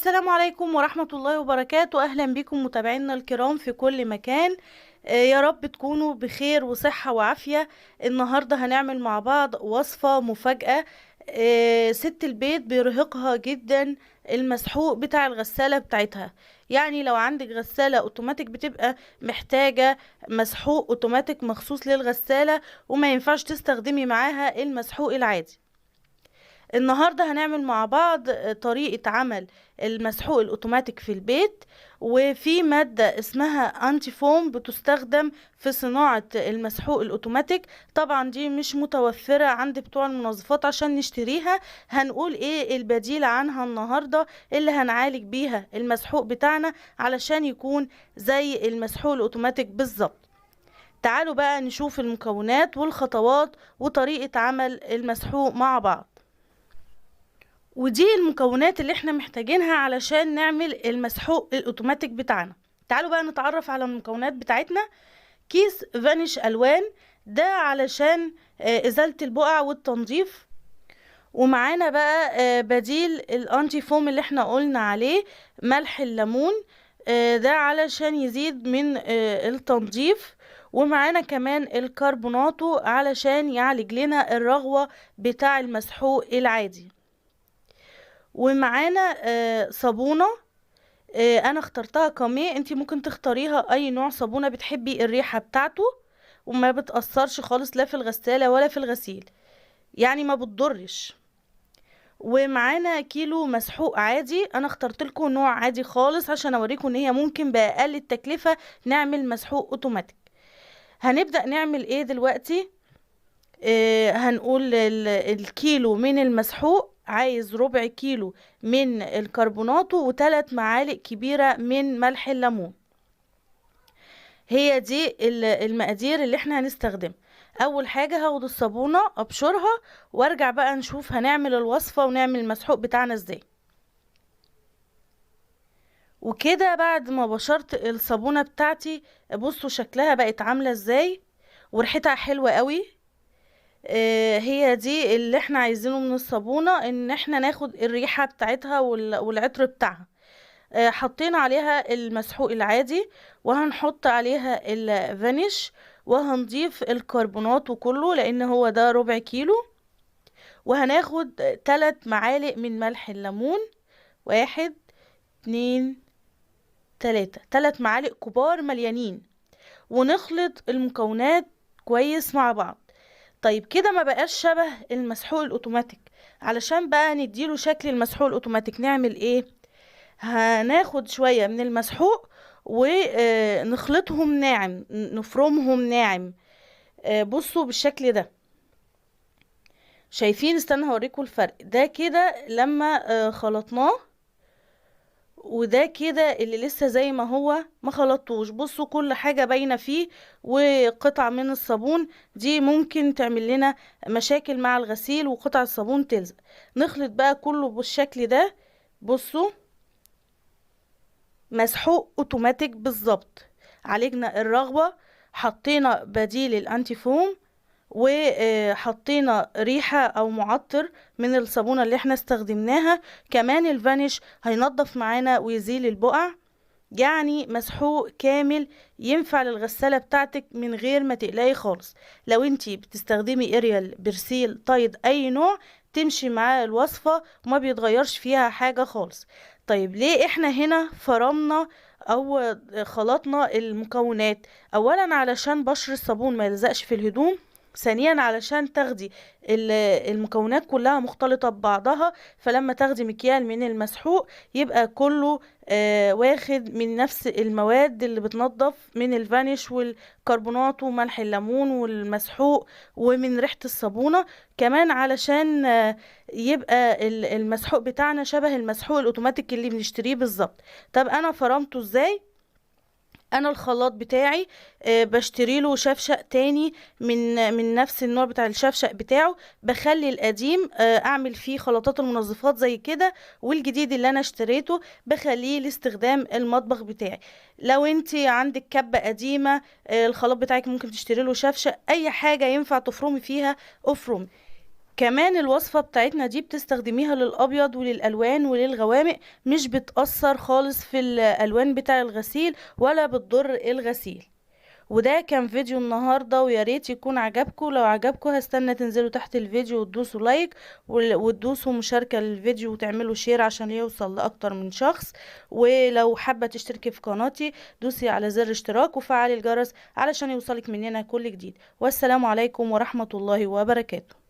السلام عليكم ورحمة الله وبركاته. أهلا بكم متابعينا الكرام في كل مكان. يا رب تكونوا بخير وصحة وعافية. النهاردة هنعمل مع بعض وصفة مفاجأة. ست البيت بيرهقها جدا المسحوق بتاع الغسالة بتاعتها. يعني لو عندك غسالة اوتوماتيك بتبقى محتاجة مسحوق اوتوماتيك مخصوص للغسالة، وما ينفعش تستخدمي معاها المسحوق العادي. النهاردة هنعمل مع بعض طريقة عمل المسحوق الاوتوماتيك في البيت، وفي مادة اسمها anti foam بتستخدم في صناعة المسحوق الاوتوماتيك. طبعا دي مش متوفرة عند بتوع المنظفات عشان نشتريها. هنقول ايه البديل عنها النهاردة اللي هنعالج بيها المسحوق بتاعنا علشان يكون زي المسحوق الاوتوماتيك بالظبط. تعالوا بقى نشوف المكونات والخطوات وطريقة عمل المسحوق مع بعض. ودي المكونات اللي احنا محتاجينها علشان نعمل المسحوق الاوتوماتيك بتاعنا. تعالوا بقى نتعرف على المكونات بتاعتنا. كيس فانيش الوان، ده علشان ازالة البقع والتنظيف. ومعانا بقى بديل ال anti foam اللي احنا قلنا عليه، ملح الليمون، ده علشان يزيد من التنظيف. ومعانا كمان الكربوناتو علشان يعالج لنا الرغوة بتاع المسحوق العادي. ومعانا صابونة، انا اخترتها كامي، انتي ممكن تختاريها اي نوع صابونة بتحبي الريحة بتاعته، وما بتأثرش خالص لا في الغسالة ولا في الغسيل، يعني ما بتضرش. ومعانا كيلو مسحوق عادي، انا اخترت لكم نوع عادي خالص عشان اوريكم ان هي ممكن باقل التكلفة نعمل مسحوق اوتوماتيك. هنبدأ نعمل ايه دلوقتي؟ هنقول الكيلو من المسحوق عايز ربع كيلو من الكربوناتو وثلاث معالق كبيرة من ملح الليمون. هي دي المقادير اللي احنا هنستخدمها. اول حاجة هاخد الصابونة ابشرها وارجع بقى نشوف هنعمل الوصفة ونعمل المسحوق بتاعنا ازاي. وكده بعد ما بشرت الصابونة بتاعتي بصوا شكلها بقت عاملة ازاي، وريحتها حلوة قوي. هي دي اللي احنا عايزينه من الصابونة، ان احنا ناخد الريحة بتاعتها والعطر بتاعها. حطينا عليها المسحوق العادي، وهنحط عليها الفانيش، وهنضيف الكربونات وكله لان هو ده ربع كيلو. وهناخد 3 معالق من ملح الليمون، 1 2 3، 3 معالق كبار مليانين، ونخلط المكونات كويس مع بعض. طيب كده ما بقاش شبه المسحوق الاوتوماتيك. علشان بقى نديله شكل المسحوق الاوتوماتيك نعمل ايه؟ هناخد شوية من المسحوق ونخلطهم ناعم، نفرمهم ناعم. بصوا بالشكل ده، شايفين؟ استنى هوريكم الفرق. ده كده لما خلطناه، وده كده اللي لسه زي ما هو ما خلطتوش. بصوا كل حاجة باينة فيه، وقطع من الصابون دي ممكن تعمل لنا مشاكل مع الغسيل وقطع الصابون تلزق. نخلط بقى كله بالشكل ده. بصوا مسحوق اوتوماتيك بالظبط. عالجنا الرغوة، حطينا بديل ال anti foam، وحطينا ريحة او معطر من الصابونة اللي احنا استخدمناها. كمان الفانيش هينظف معانا ويزيل البقع. يعني مسحوق كامل ينفع للغسالة بتاعتك من غير ما تقلقي خالص. لو انتي بتستخدمي اريال، برسيل، تايد، اي نوع تمشي معاه الوصفة وما بيتغيرش فيها حاجة خالص. طيب ليه احنا هنا فرمنا او خلطنا المكونات؟ اولا علشان بشر الصابون ما يلزقش في الهدوم، ثانيا علشان تاخدي المكونات كلها مختلطة ببعضها، فلما تاخدي مكيال من المسحوق يبقى كله واخد من نفس المواد اللي بتنظف، من الفانيش والكربونات وملح الليمون والمسحوق ومن ريحة الصابونة. كمان علشان يبقى المسحوق بتاعنا شبه المسحوق الاوتوماتيك اللي بنشتريه بالظبط. طب انا فرمته ازاي؟ انا الخلاط بتاعي بشتري له شفشق تاني من نفس النوع بتاع الشفشق بتاعه، بخلي القديم اعمل فيه خلطات المنظفات زي كده، والجديد اللي انا اشتريته بخليه لاستخدام المطبخ بتاعي. لو انتي عندك كبة قديمة، الخلاط بتاعك ممكن تشتري له شفشق، اي حاجة ينفع تفرمي فيها افرمي. كمان الوصفة بتاعتنا دي بتستخدميها للأبيض وللألوان وللغوامق، مش بتأثر خالص في الألوان بتاع الغسيل ولا بتضر الغسيل. وده كان فيديو النهاردة، ويا ريت يكون عجبكم. لو عجبكم هستنى تنزلوا تحت الفيديو وتدوسوا like وتدوسوا مشاركة للفيديو وتعملوا share عشان يوصل لأكتر من شخص. ولو حابة تشتركي في قناتي دوسي على زر اشتراك وفعلي الجرس علشان يوصلك مننا كل جديد. والسلام عليكم ورحمة الله وبركاته.